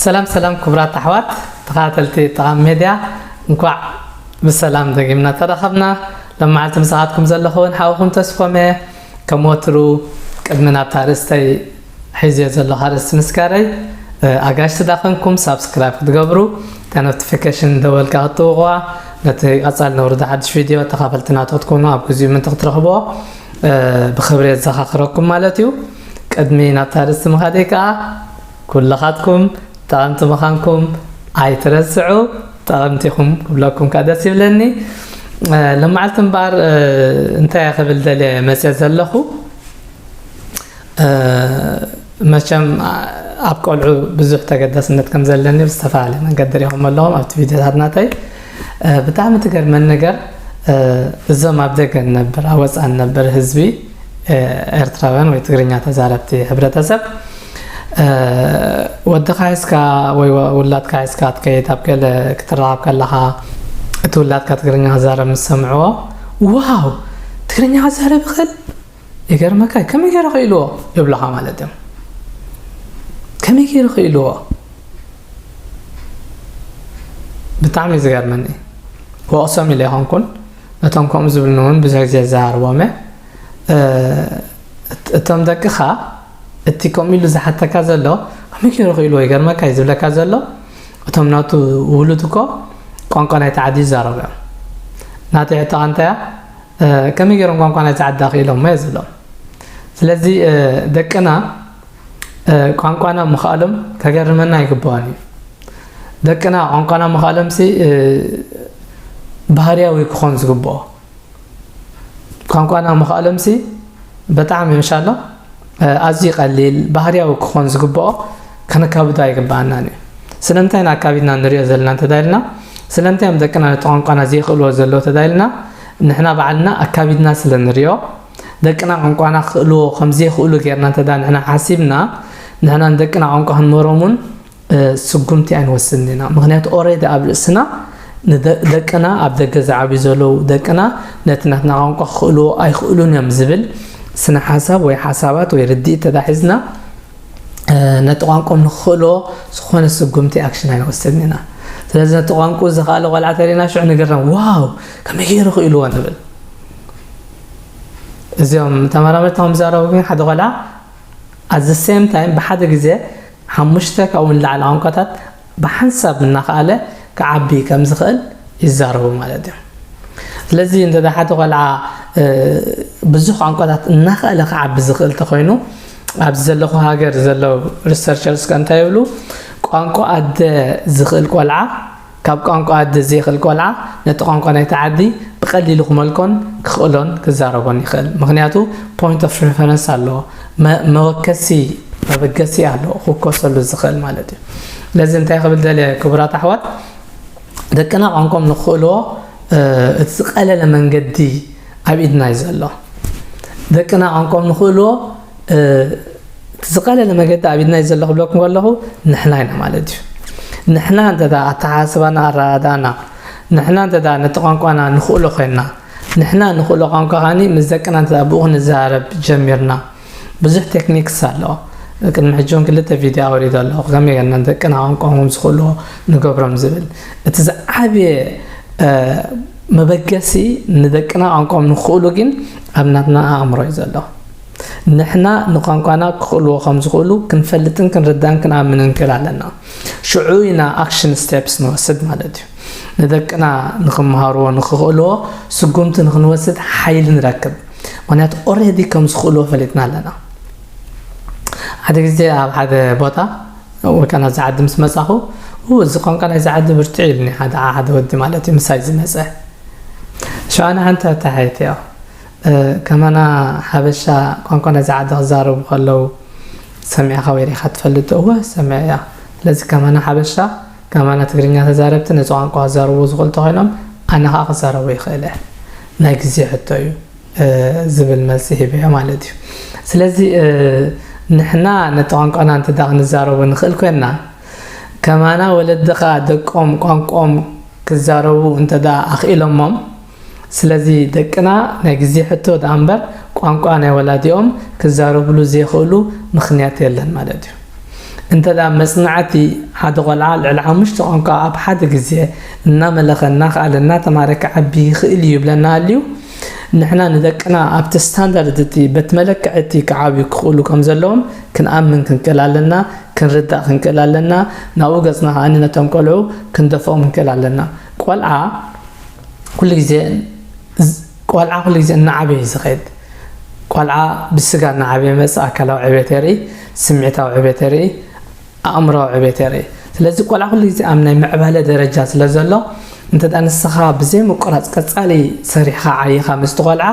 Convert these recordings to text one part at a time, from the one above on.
ሰላም ሰላም ክቡራት ኣሕዋት ተኸታተልቲ ጠቓሚ ሜድያ፣ እንኳዕ ብሰላም ደጊምና ተራኸብና። ሎማዓልቲ ምሳኻትኩም ዘለኹ እውን ሓውኹም ተስፎም እየ። ከም ወትሩ ቅድሚ ናብታ ኣርእስተይ ሒዝዮ ዘለኹ ኣርእስቲ ምስጋረይ፣ ኣጋሽቲ ዳኸንኩም ሳብስክራይብ ክትገብሩ፣ እታ ኖቲፊኬሽን ደወልካ ክትጥውቑዋ፣ ነቲ ቀጻሊ ነውርዶ ሓድሽ ቪድዮ ተኻፈልቲ ናቱ ክትኮኑ ኣብ ግዚኡ ምእንቲ ክትረኽብዎ ብኽብሪ የዘኻኽረኩም ማለት እዩ። ቅድሚ ናብታ ኣርእስቲ ምኻደይ ከኣ ኩልኻትኩም ጠቐምቲ ምዃንኩም ኣይትረስዑ። ጠቐምቲ ኢኹም ክብለኩም ከኣ ደስ ይብለኒ። ሎማዓልቲ እምበኣር እንታይ እየ ክብል ደልየ መፅየ ዘለኹ፣ መቸም ኣብ ቆልዑ ብዙሕ ተገዳስነት ከም ዘለኒ ብዝተፈላለየ መንገዲ ሪኹም ኣለኹም ኣብቲ ቪድዮታት ናተይ። ብጣዕሚ ትገርመን ነገር፣ እዞም ኣብ ደገ ንነብር ኣብ ወፃእ ንነብር ህዝቢ ኤርትራውያን ወይ ትግርኛ ተዛረብቲ ሕብረተሰብ፣ ወድኻ ሒዝካ ወይ ውላድካ ሒዝካ ትከይድ ኣብ ገለ ክትራኸብ ከለኻ፣ እቲ ውላድካ ትግርኛ ክዛረብ ምስ ሰምዕዎ፣ ዋው፣ ትግርኛ ክዛረብ ይኽእል፣ ይገርመካ፣ ከመይ ገይሩ ክኢልዎ ይብሉኻ ማለት እዮም። ከመይ ገይሩ ክኢልዎ? ብጣዕሚ እዩ ዝገርመኒ። ክወቕሶም ኢለ ኣይኮንኩን፣ ነቶም ከምኡ ዝብሉኒ እውን ብዙሕ ግዜ ይዘራረቦም እየ። እቶም ደቅኻ እቲ ከምኡ ኢሉ ዝሓተካ ዘሎ ከመይ ገይሩ ክኢልዎ ይገርመካ እዩ ዝብለካ ዘሎ። እቶም ናቱ ውሉድ እኮ ቋንቋ ናይቲ ዓዲ ይዛረቡ እዮም። ናተይ ሕቶ እንታይ እያ? ከመይ ገይሮም ቋንቋ ናይዚ ዓዲ ክኢሎሞ እየ ዝብሎም። ስለዚ ደቅና ቋንቋና ምኽኣሎም ከገርመና ኣይግባእን እዩ። ደቅና ቋንቋና ምኽኣሎምሲ ባህርያዊ ክኾን ዝግብኦ። ቋንቋና ምኽኣሎምሲ ብጣዕሚ ምሻሎ ኣዝዩ ቀሊል ባህርያዊ ክኾን ዝግብኦ ከነካብዶ ኣይግባኣናን እዩ። ስለምንታይ ኢና ኣካቢድና ንሪኦ ዘለና እንተዳይልና፣ ስለምንታይ እዮም ደቅና ነቲ ቋንቋና ዘይኽእልዎ ዘለዉ ተዳይልና፣ ንሕና ባዕልና ኣካቢድና ስለ ንሪኦ፣ ደቅና ቋንቋና ክኽእልዎ ከም ዘይኽእሉ ጌርና እንተዳ ንሕና ሓሲብና፣ ንሕና ንደቅና ቋንቋ ክንምህሮም እውን ስጉምቲ ኣይንወስድን ኢና። ምኽንያቱ ኦሬዲ ኣብ ርእስና ደቅና ኣብ ደገ ዝዓብዩ ዘለዉ ደቅና ነቲ ናትና ቋንቋ ክኽእልዎ ኣይኽእሉን እዮም ዝብል ስነ ሓሳብ ወይ ሓሳባት ወይ ርድኢት ተዳሒዝና፣ ነቲ ቋንቋም ንክኽእልዎ ዝኾነ ስጉምቲ ኣክሽን ኣይንወስድን ኢና። ስለዚ ነቲ ቋንቋ ዝኽኣለ ቆልዓ ተሪእና ሽዑ ንግረም፣ ዋው፣ ከመይ ገይሩ ክኢልዎ ንብል። እዚኦም ተመራመርቲ ከም ዝዛረቡ ግን ሓደ ቆልዓ at the same time ብሓደ ግዜ ሓሙሽተ ካብኡ ንላዕሊ ቋንቋታት ብሓንሳብ እናኸኣለ ክዓቢ ከም ዝኽእል ይዛረቡ ማለት እዩ። ስለዚ እንተ ሓደ ቆልዓ ብዙሕ ቋንቋታት እናኸኣለ ክዓቢ ዝኽእል ተኾይኑ፣ ኣብዚ ዘለኹ ሃገር ዘለዉ ሪሰርቸርስ ከ እንታይ ይብሉ? ቋንቋ ኣደ ዝኽእል ቆልዓ ካብ ቋንቋ ኣደ ዘይኽእል ቆልዓ ነቲ ቋንቋ ናይቲ ዓዲ ብቐሊሉ ክመልኮን ክኽእሎን ክዛረቦን ይኽእል። ምኽንያቱ point of reference ኣለዎ፣ መወከሲ መበገሲ ኣለዎ ክውከሰሉ ዝኽእል ማለት እዩ። ስለዚ እንታይ ክብል ደልየ ክቡራት ኣሕዋት፣ ደቅና ቋንቋም ንክኽእልዎ እቲ ዝቐለለ መንገዲ ኣብ ኢድና እዩ ዘሎ። ደቅና ቋንቋም ንክኽእልዎ እቲ ዝቐለለ መገዲ ኣብ ኢድና እዩ ዘሎ ክብለኩም ከለኹ ንሕና ኢና ማለት እዩ። ንሕና እንተ ኣተሓሳስባና ኣረዳድኣና፣ ንሕና እንተ ነቲ ቋንቋና ንኽእሎ ኮይንና፣ ንሕና ንኽእሎ ቋንቋ ኸኣኒ ምስ ደቅና እንተ ብኡ ክንዘራረብ ጀሚርና፣ ብዙሕ ቴክኒክስ ኣሎ። ቅድሚ ሕጂ እውን ክልተ ቪድዮ ኣውሪደ ኣለኹ፣ ከመይ ጌርና ንደቅና ቋንቋኦም ከም ዝኽእልዎ ንገብሮም ዝብል። እቲ ዝዓበየ መበገሲ ንደቅና ቋንቋኦም ንኽእሉ ግን ኣብ ናትና ኣእምሮ እዩ ዘሎ። ንሕና ንቋንቋና ክኽእልዎ ከም ዝኽእሉ ክንፈልጥን ክንርዳእን ክንኣምንን ክእል ኣለና። ሽዑ ኢና ኣክሽን ስቴፕስ ንወስድ ማለት እዩ። ንደቅና ንኽመሃርዎ ንኽኽእልዎ ስጉምቲ ንኽንወስድ ሓይሊ ንረክብ። ምኽንያቱ ኦሬዲ ከም ዝኽእልዎ ፈሊጥና ኣለና። ሓደ ግዜ ኣብ ሓደ ቦታ ወይ ከኣ ናብዚ ዓዲ ምስ መጻኹ፣ ኡ፣ እዚ ቋንቋ ናይዚ ዓዲ ብርቱዕ ኢሉኒ ሓደ ሓደ ወዲ ማለት እዩ ምሳይ ዝመጸ። ሽዑ ኣነ ሓንቲ ሕቶ ሓቲተዮ። ከማና ሓበሻ ቋንቋ ናይዚ ዓዲ ክዛረቡ ከለዉ ሰሚዕኻ ወይ ርኢኻ ትፈልጥ ዶ? እወ ሰሚዐያ። ስለዚ ከማና ሓበሻ፣ ከማና ትግርኛ ተዛረብቲ ነዚ ቋንቋ ክዛረቡ ዝኽእሉ እንተኾይኖም ኣነ ኸኣ ክዛረቦ ይኽእል እየ። ናይ ግዜ ሕቶ እዩ ዝብል መልሲ ሂበዮ ማለት እዩ። ስለዚ ንሕና ነቲ ቋንቋና እንተ ክንዛረቦ ንኽእል ኮይንና፣ ከማና ወለዲ ኸኣ ደቆም ቋንቋኦም ክዛረቡ እንተ ኣኽኢሎሞም፣ ስለዚ ደቅና ናይ ግዜ ሕቶ ደኣ እምበር ቋንቋ ናይ ወላዲኦም ክዛረብሉ ዘይኽእሉ ምኽንያት የለን ማለት እዩ። እንተ ደኣ መጽናዕቲ ሓደ ቆልዓ ልዕሊ ሓሙሽተ ቋንቋ ኣብ ሓደ ግዜ እናመለኸ፣ እናኸኣለ፣ እናተማረ ክዓቢ ይኽእል እዩ ይብለና ኣልዩ፣ ንሕና ንደቅና ኣብቲ ስታንዳርድ እቲ በቲ መለክዒ እቲ ክዓብዩ ክኽእሉ ከም ዘለዎም ክንኣምን ክንክእል ኣለና፣ ክንርዳእ ክንክእል ኣለና። ናብኡ ገጽና ከኣ ነቶም ቆልዑ ክንደፍኦም ክንክእል ኣለና። ቆልዓ ኩሉ ግዜ ቆልዓ ኩሉ ግዜ እናዓበየ እዩ ዝኸይድ። ቆልዓ ብስጋ እናዓበየ መጽእ ኣካላዊ ዕቤት የርኢ፣ ስምዒታዊ ዕቤት የርኢ፣ ኣእምራዊ ዕቤት የርኢ። ስለዚ ቆልዓ ኩሉ ግዜ ኣብ ናይ ምዕባለ ደረጃ ስለ ዘሎ፣ እንተ ደኣ ንስኻ ብዘይ ምቁራጽ ቀጻሊ ሰሪሕኻ ዓይኻ ምስቲ ቆልዓ፣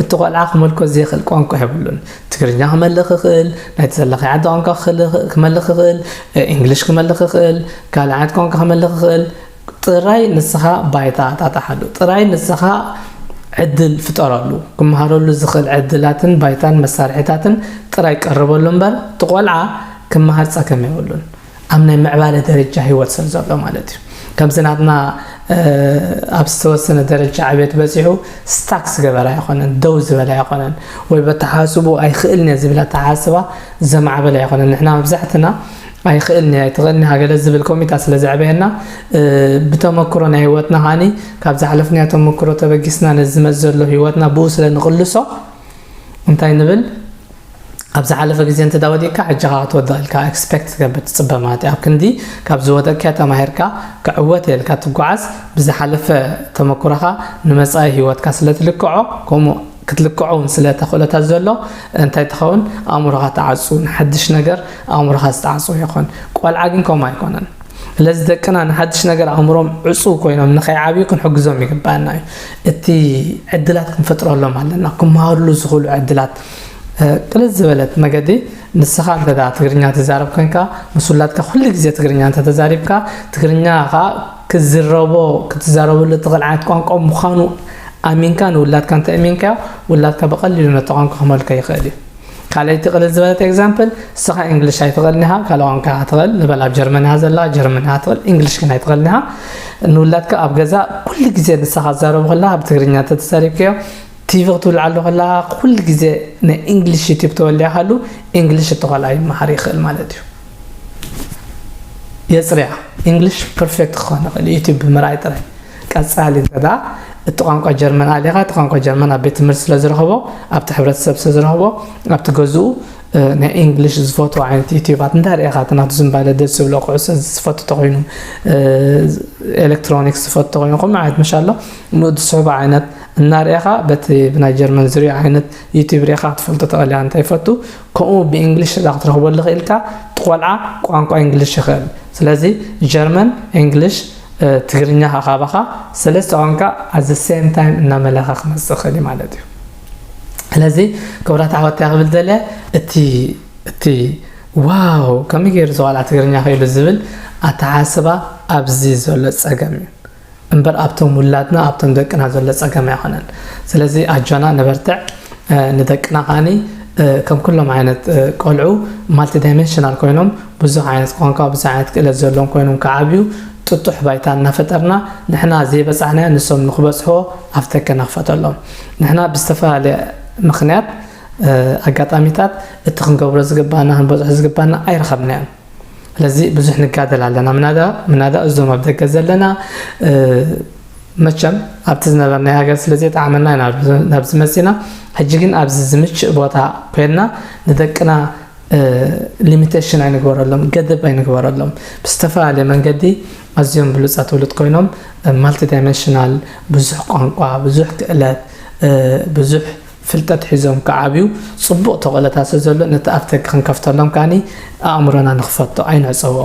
እቲ ቆልዓ ክመልኮ ዘይኽእል ቋንቋ የብሉን። ትግርኛ ክመልኽ ይኽእል፣ ናይቲ ዘለኻዮ ዓዲ ቋንቋ ክል- ክመልኽ ይኽእል፣ እንግሊሽ ክመልኽ ይኽእል፣ ካልእ ዓይነት ቋንቋ ክመልኽ ይኽእል። ጥራይ ንስኻ ባይታ ኣጣጣሓሉ፣ ጥራይ ንስኻ ዕድል ፍጠረሉ፣ ክመሃረሉ ዝኽእል ዕድላትን ባይታን መሳርሒታትን ጥራይ ቀርበሉ እምበር፣ እቲ ቆልዓ ክመሃር ጸገም የብሉን። ኣብ ናይ ምዕባለ ደረጃ ህይወት ስለ ዘሎ ማለት እዩ። ከምዚ ናትና ኣብ ዝተወሰነ ደረጃ ዕቤት በጺሑ ስታክ ዝገበረ ኣይኮነን፣ ደው ዝበለ ኣይኮነን፣ ወይ በተሓስቡ ኣይኽእልን እየ ዝብል ኣተሓስባ ዘማዕበለ ኣይኮነን። ንሕና መብዛሕትና ኣይኽእልን እየ፣ ኣይትኽእልን እያ ገለ ዝብል ኮሚታ ስለ ዘዕበየና፣ ብተመክሮ ናይ ህይወትና ከዓኒ ካብ ዝሓለፍናዮ ተመክሮ ተበጊስና ነዚ ዝመጽእ ዘሎ ህይወትና ብኡ ስለ ንቕልሶ እንታይ ንብል? ኣብ ዝሓለፈ ግዜ እንተ ወዲቕካ፣ ሕጂ ኸዓ ክትወድቕ ኢልካ ኤክስፔክት ትገብር፣ ትጽበ ማለት እዩ። ኣብ ክንዲ ካብ ዝወደቕካዮ ተማሂርካ ክዕወት እየ ኢልካ ትጓዓዝ፣ ብዝሓለፈ ተመክሮኻ ንመጻኢ ህይወትካ ስለ ትልክዖ፣ ከምኡ ክትልክዖ እውን ስለ እታ ክእለታት ዘሎ፣ እንታይ ትኸውን? ኣእምሮኻ ትዓጹ፣ ንሓድሽ ነገር ኣእምሮኻ ዝተዓጽወ ይኾን። ቆልዓ ግን ከምኡ ኣይኮነን። ስለዚ ደቅና ንሓድሽ ነገር ኣእምሮም ዕጹው ኮይኖም ንኸይዓብዩ ክንሕግዞም ይግባኣና እዩ። እቲ ዕድላት ክንፈጥረሎም ኣለና፣ ክመሃርሉ ዝኽእሉ ዕድላት። እ፣ ቅልል ዝበለት መገዲ፣ ንስኻ እንተ ደኣ ትግርኛ ትዛረብ ኮይንካ፣ ምስ ውላድካ ኩሉ ግዜ ትግርኛ እንተ ተዛሪብካ፣ ትግርኛ ኸኣ ክዝረቦ፣ ክትዛረበሉ እትኽእል ዓይነት ቋንቋ ምዃኑ ኣሚንካ ንውላድካ እንተ ኣሚንካዮ፣ ውላድካ ብቐሊሉ ነቲ ቋንቋ ክመልኮ ይኽእል እዩ። ካልኣይቲ ቅልል ዝበለት ኤግዛምፕል፣ ንስኻ እንግሊሽ ኣይትኽእልን ኢኻ፣ ካልእ ቋንቋ ኢኻ ትኽእል። ንበል ኣብ ጀርመን እያ ዘላ፣ ጀርመን እያ ትኽእል፣ እንግሊሽ ግን ኣይትኽእልን ኢኻ። ንውላድካ ኣብ ገዛ ኩሉ ግዜ ንስኻ ትዛረቡ ከለኻ ብትግርኛ እንተተዛሪብካዮ፣ ቲቪ ክትውልዓሉ ከለኻ ኩሉ ግዜ ናይ እንግሊሽ ዩቲዩብ ተወሊዕካሉ፣ እንግሊሽ እቲ ቆልዓ ይመሃር ይኽእል ማለት እዩ። የጽርያ። እንግሊሽ ፐርፌክት ክኾን ይኽእል፣ ዩቲዩብ ብምርኣይ ጥራይ። ቀጻሊ እንተ ደኣ እቲ ቋንቋ ጀርመን ኣሊኻ፣ እቲ ቋንቋ ጀርመን ኣብ ቤት ትምህርቲ ስለ ዝረኽቦ፣ ኣብቲ ሕብረተሰብ ስለ ዝረኽቦ፣ ኣብቲ ገዝኡ፣ እ፣ ናይ እንግሊሽ ዝፈትዎ ዓይነት ዩቲዩባት እንዳ ርኢኻ፣ እቲ ናቱ ዝምባለ ደስ ዝብሎ፣ ኩዕሶ ዝፈቱ ተኾይኑ፣ እ፣ ኤሌክትሮኒክስ ዝፈቱ ተኾይኑ፣ ከምኡ ዓይነት ምሽ ኣሎ፣ ንኡ ዝስሕቦ ዓይነት እናርኢኻ፣ በቲ ብናይ ጀርመን ዝሪኦ ዓይነት ዩቲዩብ ርኢኻ ክትፈልጦ ትኽእል ኢኻ እንታይ ይፈቱ። ከምኡ ብእንግሊሽ እዛ ክትረኽበሉ ኽኢልካ፣ እቲ ቆልዓ ቋንቋ እንግሊሽ ይኽእል። ስለዚ ጀርመን፣ እንግሊሽ፣ እ፣ ትግርኛ ከኣ ካባኻ ሰለስተ ቋንቋ at the same time እናመለኸ ክመጽእ ይኽእል እዩ ማለት እዩ። ስለዚ ክቡራት ኣሕዋት፣ እንታይ ክብል ደልየ፣ እቲ፣ እቲ ዋው፣ ከመይ ገይሩ እዚ ቆልዓ ትግርኛ ኽኢሉ ዝብል ኣተሓሳስባ ኣብዚ ዘሎ ጸገም እዩ። እምበር ኣብቶም ውላድና፣ ኣብቶም ደቅና ዘሎ ጸገም ኣይኮነን። ስለዚ ኣጆና ንበርትዕ፣ እ፣ ንደቅና ከኣኒ፣ እ፣ ከም ኩሎም ዓይነት፣ እ፣ ቆልዑ ማልቲ ዳይሜንሽናል ኮይኖም ብዙሕ ዓይነት ቋንቋ፣ ብዙሕ ዓይነት ክእለት ዘለዎም ኮይኖም ክዓብዩ ጥጡሕ ባይታ እናፈጠርና ንሕና ዘይበጻሕናዮ ንሶም ንኽበጽሕዎ ኣፍደገ ነኽፈተሎም። ንሕና ብዝተፈላለየ ምኽንያት፣ እ፣ ኣጋጣሚታት እቲ ክንገብሮ ዝግባና፣ ክንበጽሖ ዝግባና ኣይረኸብናዮን። ስለዚ ብዙሕ ንጋደል ኣለና። ምናዳ-፣ ምናዳ እዞም ኣብ ደገ ዘለና፣ እ፣ መቸም ኣብቲ ዝነበርናዮ ሃገር ስለ ዘይጠዓመና ኢና ናብ፣ ናብዚ መጺና። ሕጂ ግን ኣብዚ ዝምችእ ቦታ ኮይንና ንደቅና፣ እ፣ ሊሚቴሽን ኣይንግበረሎም፣ ገደብ ኣይንግበረሎም። ብዝተፈላለየ መንገዲ ኣዝዮም ብሉጻት ውሉድ ኮይኖም፣ እ፣ ማልቲ ዳይሜንሽናል፣ ብዙሕ ቋንቋ፣ ብዙሕ ክእለት፣ እ፣ ብዙሕ ፍልጠት ሒዞም ክዓብዩ ጽቡቕ ተኽእሎታት ስለ ዘሎ፣ ነቲ ኣፍደገ ክንከፍተሎም ከኣኒ ኣእምሮና ንኽፈቶ፣ ኣይንዕጸዎ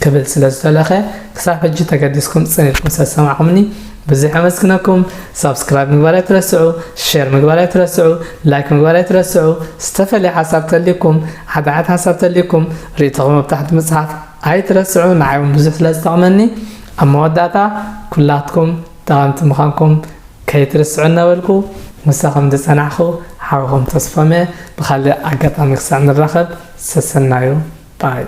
ክብል ስለ ዝደለኸ፣ ክሳብ ሕጂ ተገዲስኩም ጽን ኢልኩም ስለ ዝሰማዕኹምኒ ብዙሕ የመስግነኩም። ሳብስክራይብ ምግባር ኣይትረስዑ፣ ሼር ምግባር ኣይትረስዑ፣ ላይክ ምግባር ኣይትረስዑ። ዝተፈልየ ሓሳብ ተልዩኩም፣ ሓደ ዓይነት ሓሳብ ተልዩኩም፣ ርእይቶኹም ኣብ ታሕቲ ምጽሓፍ ኣይትረስዑ። ንዓይ እውን ብዙሕ ስለ ዝጠቕመኒ፣ ኣብ መወዳእታ ኩላትኩም ጠቐምቲ ምዃንኩም ከይትርስዑ እናበልኩ፣ ምሳኹም ዝጸናሕኹ ሓውኹም ተስፎም እየ። ብኻልእ ኣጋጣሚ ክሳዕ ንራኸብ፣ ሰሰናዩ። ባይ።